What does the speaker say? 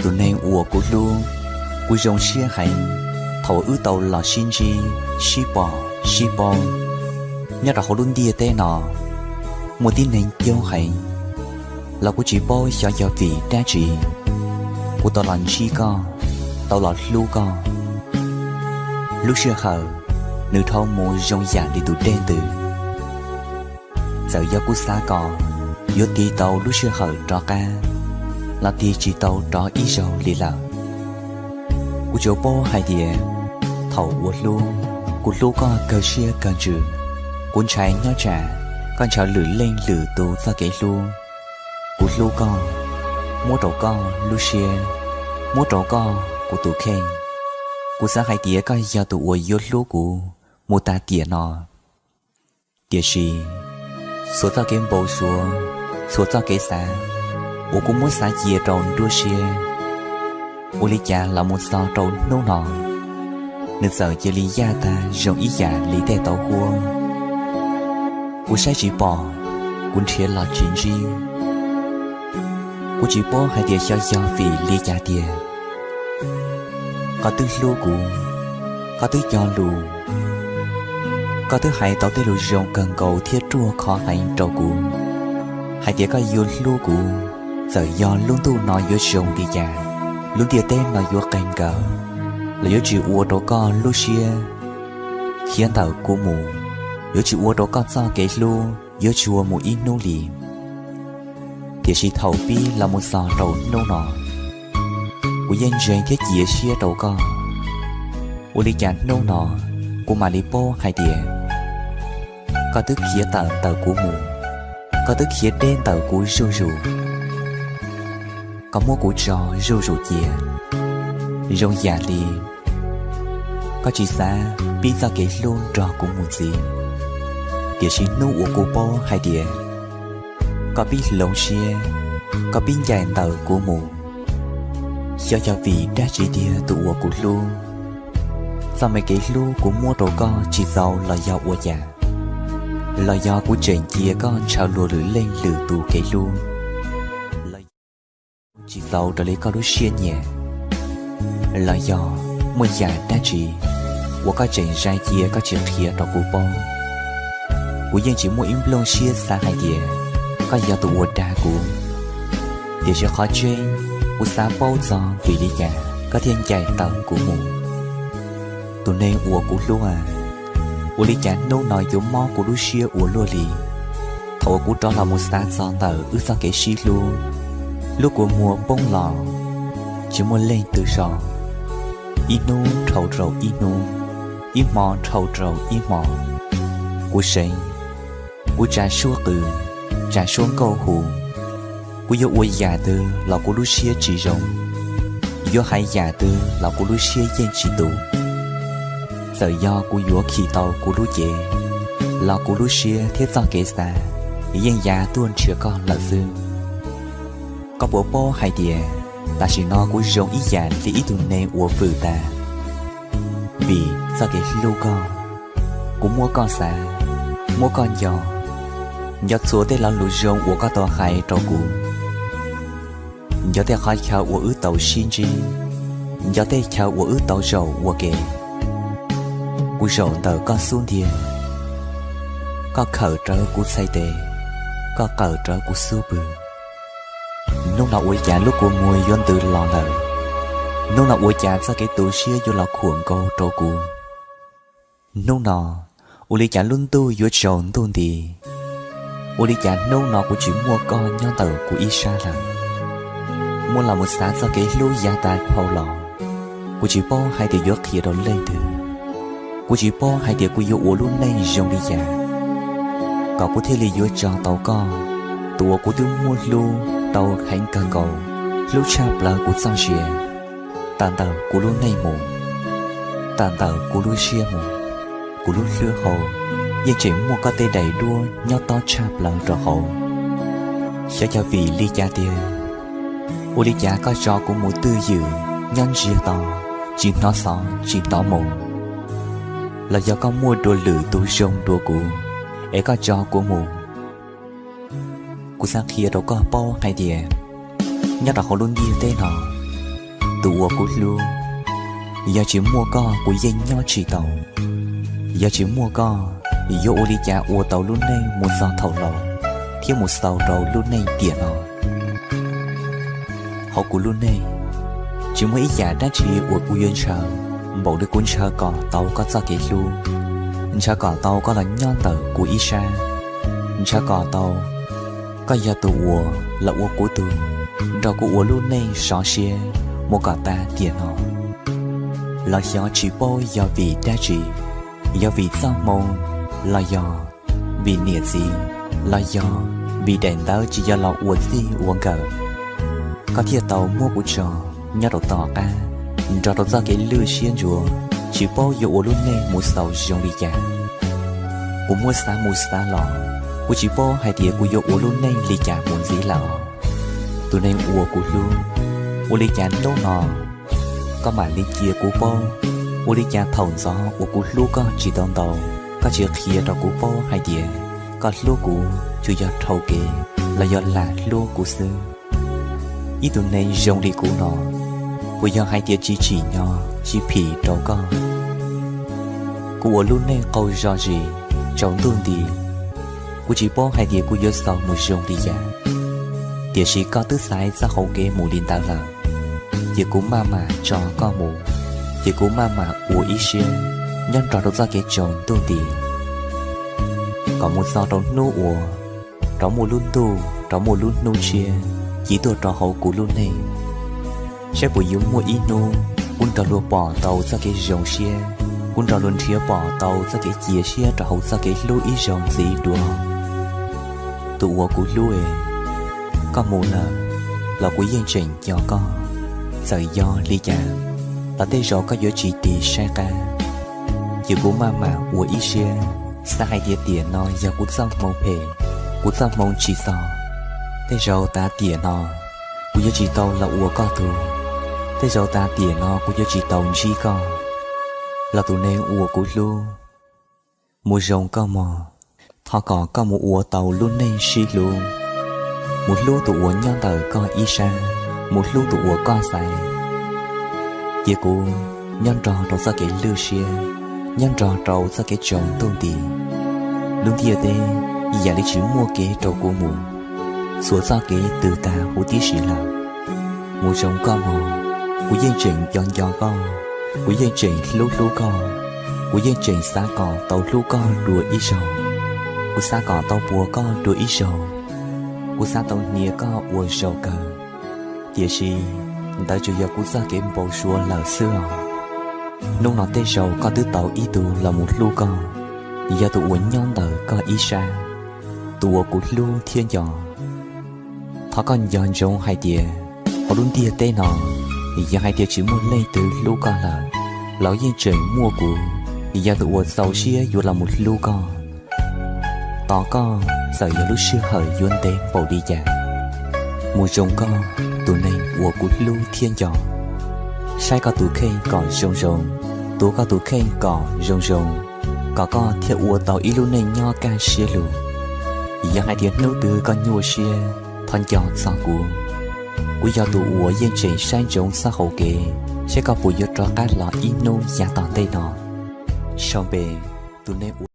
Tus neeg uas kuv hlub, kuv zoo siab heev thaum uas wb tau los sib ntsib, sib pom, sib paub nyob rau hauv lub ntiaj teb no. Muaj tib neeg coob heev, los kuv tsis paub xyov yog vim dab tsi kuv tau los ntsib koj, tau los hlub koj. Lub sij hawm nws dhau mus zoo yam li tus dej ntws. Txawm yog kuv xav kom yuav tig tau lub sij hawm rov qab, los tig tsis tau rov ib zaug li lawm. Kuv tsuas paub hais tias thaum uas hlub, kuv hlub koj kawg siab kawg ntsws. Kuv ntshai nyob tsam koj ntshaw lwm leej lwm tus txoj kev hlub. Kuv hlub koj, muab rau koj lub siab, muab rau koj kuv tus kheej. Kuv xav hais tias koj yog tus uas yuav hlub kuv mus tas tiam no. Tiam sis txhua txoj kev npau suav, txhua txoj kev xav uas kuv muab xav cia rau nruab siab, ua li cas los mus txog rau hnub no, nws txawm cia li yaj tag zoo ib yam li tej tauv huab. Kuv saib tsis pom, kuv nrhiav los tsis ntsib. Kuv tsis paub hais tias xyov yog vim li cas tiag. Koj twb hlub kuv, koj twb cog lus, koj twb hais tau tej lus zoo kawg nkaus thiab ruaj khov heev rau kuv, hais tias koj yuav hlub kuv, txawm yog lub ntuj no yuav zoo li cas, lub ntiaj teb no yuav qeeg nkaus, los yuav tsis ua rau koj lub siab khiav ntawm kuv mus, yuav tsis ua rau koj txoj kev hlub yuav tsuag mus ib hnub li. Tiam sis thaum pib los mus txog rau hnub no, kuv yeej ntseeg thiab cia siab rau koj. Ua li cas hnub no kuv mam li paub hais tias koj twb khiav tawm ntawm kuv mus, koj twb khiav deb ntawm kuv zuj zus. Koj muab kuv tso zuj zus cia, zoo yam li koj tsis xav pib txoj kev hlub nrog kuv mus ntxiv. Tiam sis hnub uas kuv paub hais tias koj pib hloov siab, koj pib ncaim ntawm kuv mus, xyov yog vim dab tsi tiag tus uas kuv hlub. Txoj me kev hlub kuv muab rau koj tsis txaus los yog ua cas? Los yog kuv tseem cia koj ntshaw luag lwm leej lwm tus kev hlub? Los yog tsis txaus raws li koj lub siab nyiam? Los yog muaj yam dab tsi uas koj tseem zais cia koj tsis qhia rau kuv paub? Kuv yeej tsis muaj ib nplooj siab xav hais tias koj yog tus uas dag kuv. Tiam sis qhov tseeb, kuv xav paub txog vim li cas koj thiaj ncaim ntawm kuv mus. Tus neeg uas kuv hlub a, ua li cas hnub no yuav mob kuv lub siab ua luaj li? Thaum uas kuv rov los mus xav txog ntawm wb txoj kev sib hlub, lub kua muag poob los tsis muaj leej twg so. Ib hnub dhau rau ib hnub, ib hmo dhau rau ib hmo, kuv seev, kuv tsa suab qws, tsa suab nkauj hu. Kuv yuav ua yam twg los kuv lub siab tsis zoo, yuav hais yam twg los kuv lub siab yeej tsis tus. Txawm yog kuv yuav khi tau kuv lub cev, los kuv lub siab thiab txoj kev xav yeej ya tuaj nrhiav koj lawm xwb. Koj puas paub hais tias tam sim no kuv zoo ib yam li ib tug neeg uas vwm tas? Vim txoj kev hlub koj, kuv muab koj xav, muab koj nco, nco txhua tej lo lus zoo uas koj tau hais rau kuv, nco tej qhov chaw uas wb tau sib ntsib, nco tej chaw uas wb tau zaum ua ke. Kuv zaum ntawm koj xub ntiag, koj khawm rawv kuv txhais tes, koj qawm rawv kuv xub pwg. Hnub no ua cas lub kua muag yuav ntws los lawm? Hnub no ua cas txoj kev tu siab yuav los khuam nkaus rau kuv? Hnub no ua li cas lub ntuj yuav tsaus ntuj nti? Ua li cas hnub no kuv tsis muaj koj nyob ntawm kuv ib sab lawm? Muab los mus xav txoj kev hlub yav tas dhau los, kuv tsis paub hais tias yuav qhia rau leej twg. Kuv tsis paub hais tias kuv yuav ua lub neej zoo li cas kom kuv thiaj li yuav tso tau koj, tus uas kuv twb muaj hlub tau heev kawg nkaus, hlub tshaj plaws kuv txoj sia. Tawm ntawm kuv lub neej mus, tawm ntawm kuv lub siab mus, kuv lub hlwb hau yeej tseem muaj koj tej daim duab nyob tob tshaj plaws rau hauv. Xyov yog vim li cas tiag, ua li cas koj tso kuv mus twj ywm nyob ntsiag to, tsis hnov xov tsis hnov moo, los yog koj muaj dua lwm tus zoo dua kuv, es koj tso kuv mus? Kuv xav qhia rau koj paub hais tias nyob rau hauv lub ntiaj teb no, Tus uas kuv hlub, yog tsis muaj koj kuv yeej nyob tsis tau. Yog tsis muaj koj, yuav ua li cas ua tau lub neej mus txog thaum laus thiab mus xaus rau lub neej tiam no? Hauv kuv lub neej, tsis muaj ib yam dab tsi uas kuv yuav ntshaw npaum li kuv ntshaw kom tau koj txoj kev hlub, ntshaw kom tau koj los nyob ntawm kuv ib sab, ntshaw kom tau koj yog tus uas los ua kuv tug, nrog kuv ua lub neej sov siab mus kom tas tiam no. Los xyov tsis paub yog vim dab tsi, yog vim txoj hmoo, los yog vim niam txiv, los yog vim daim ntawv tsis yog los ua txij ua nkawm, koj thiaj tau muab kuv tso nyob rau tom qab, nrog rau txoj kev lwj siab ntsuav, tsis paub yuav ua lub neej mus xaus zoo li cas. Kuv muab xav mus xav los, kuv tsis paub hais tias kuv yuav ua lub neej li cas mus ntxiv lawm. Tus neeg uas kuv hlub, ua li cas hnub no koj mam li cia kuv paub? Ua li cas thaum ntxov uas kuv hlub koj tsis tau ntau, koj tsis qhia rau kuv paub hais tias koj hlub kuv tsuas yog dhau kev los yog lam hlub kuv xwb? Ib tug neeg zoo li kuv no, puas yog hais tias tsis tsim nyog tsis phim rau koj? Kuv ua lub neej qaug zog zis, tsaus ntuj nti, kuv tsis paub hais tias kuv yuav xaus mus zoo li cas. Tiam sis koj twb xaiv txoj hau kev mus li ntawd lawm, ces kuv maj mam tso koj mus, ces kuv maj mam ua ib siab nyob nrog rau txoj kev tsaus ntuj nti, kom mus txog rau hnub uas rov muaj lub ntuj, rov muaj lub hnub tshiab ci tuaj rau hauv kuv lub neej, saib puas yuav muaj ib hnub kuv nrog luag pom tau txoj kev zoo siab, kuv nrog luag nrhiav pom tau txoj kev cia siab rau hauv txoj kev hlub ib zaug ntxiv dua. Tus uas kuv hlub, koj mus lawm los kuv yeej tseem nco koj. Txawm yog li cas los tej zaum koj yuav tsis tig saib qab, ces kuv maj mam ua ib siab, xav hais tias tiam no yog kuv txoj hmoo phem, kuv txoj hmoo tsis txaus. Tej zaum tas tiam no kuv yuav tsis tau los ua koj tug, tej zaum tas tiam no kuv yuav tsis tau ntsib koj. Los tus neeg uas kuv hlub, mus zoo koj mog. Thov kom koj mus ua tau lub neej sib hlub, mus hlub tus uas nyob ntawm koj ib sab, mus hlub tus uas koj xaiv, cia kuv nyob nrog rau txoj kev lwj siab, nyob nrog rau txoj kev tsaus ntuj nti. Lub ntiaj teb yam li tsis muaj kev rau kuv mus, txhua txoj kev twb tag huv tib si lawm. Mus zoo koj mog, kuv yeej tseem nco nco koj, kuv yeej tseem hlub hlub koj, kuv yeej tseem xav kom tau hlub koj dua ib zaug, kuv xav kom tau puas koj dua ib zaug, kuv xav tau hnia koj ua zaus kawg. Tiam sis ntawd tsuas yog kuv txoj kev npau suav lawm xwb os. Hnub no tej zaum koj twb tau ib tug los mus hlub koj, yog tus uas nyob ntawm koj ib sab, tus uas kuv hlub thiab nco. Thov koj nco ntsoov hais tias hauv lub ntiaj teb no, yog hais tias tsis muaj leej twg hlub koj lawm, los yeej tseem muaj kuv, yog tus uas txaus siab yuav los mus hlub koj. Tos koj txawm yog lub sij hawm yuav ntev npaum li cas. Mus zoo koj, tus neeg uas kuv hlub thiab nco. Saib koj tus kheej kom zoo zoo, tuav koj tus kheej kom zoo zoo, kom koj thiaj ua tau ib lub neej nyob kaj siab lug. Yog hais tias hnub twg koj nyuaj siab, thov nco txog kuv. Kuv yog tus uas yeej tseem saib ntsoov txoj hau kev, saib koj puas yuav rov qab los ib hnub yav tom ntej no. Sau npe, tus neeg uas